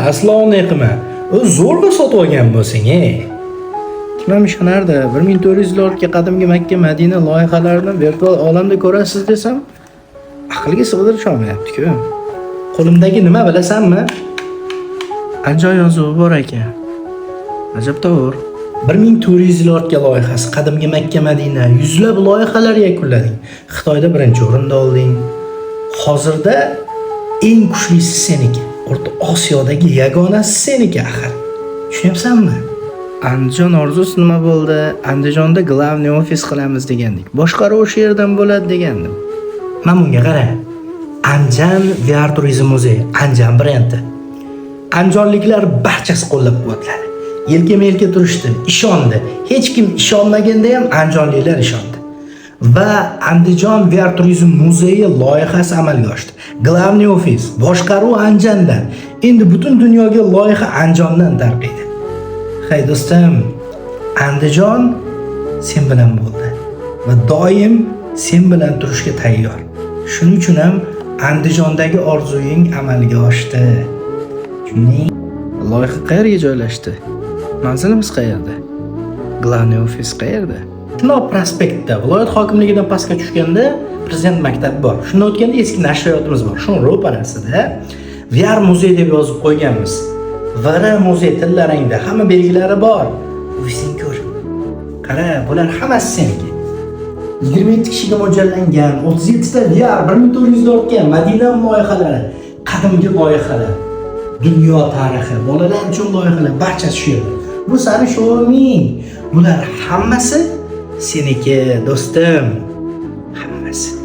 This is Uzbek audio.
Aslo unday qilma. O'zi zo'rg'a sotib olgan bo'lsang, ey. Kim ham ishonardi? 1400 yil ortga qadimgi Makka, Madina loyihalarini virtual olamda ko'rasiz desam, aqlga sig'dirish olmayapti-ku. Qo'limdagi nima bilasanmi? Andijon yozuvi bor ekan. Ajab to'g'ri. 1400 yil ortga loyihasi, qadimgi Makka, Madina, yuzlab loyihalar yakunlading. Xitoyda birinchi o'rinda olding. Hozirda eng kuchlisi seniki. O'rta Osiyodagi yagonasi seniki axir. Tushunyapsanmi? Andijon orzusi nima bo'ldi? Andijonda главный ofis qilamiz degandik. Boshqaruv o'sha yerdan bo'ladi degandim. Mana bunga qara. Anjan VR turizm muzeyi, Anjan brendi. Andijonliklar barchasi qo'llab-quvvatladi. Yelkama-yelka turishdi, ishondi. Hech kim ishonmaganda ham andijonliklar ishondi. Va Andijon VR turizm muzeyi loyihasi amalga oshdi. Главный ofis, boshqaruv Andijondan. Endi butun dunyoga loyiha Andijondan tarqaydi. Hay do'stim, Andijon sen bilan bo'ldi va doim sen bilan turishga tayyor. Shuning uchun ham Andijondagi orzuying amalga oshdi. Tushunding? Loyiha qayerga joylashdi? Manzilimiz qayerda? Главный ofis qayerda? Shundoq prospektda, viloyat hokimligidan pastga tushganda prezident maktabi bor. Shundan o'tganda eski nashriyotimiz bor. Shuni ro'parasida VR muzey deb yozib qo'yganmiz. VR muzey tilla rangda, hamma belgilari bor. Ofising ko'r. Qara, bular hammasi seniki. 27 kishiga mo'ljallangan 37 ta VR, 1400 ortgan Madina loyihalari, qadimgi loyihalar, dunyo tarixi, bolalar uchun loyihalar barchasi shu yerda. Bu sani showrooming. Bular hammasi seniki, do'stim. Hammasi.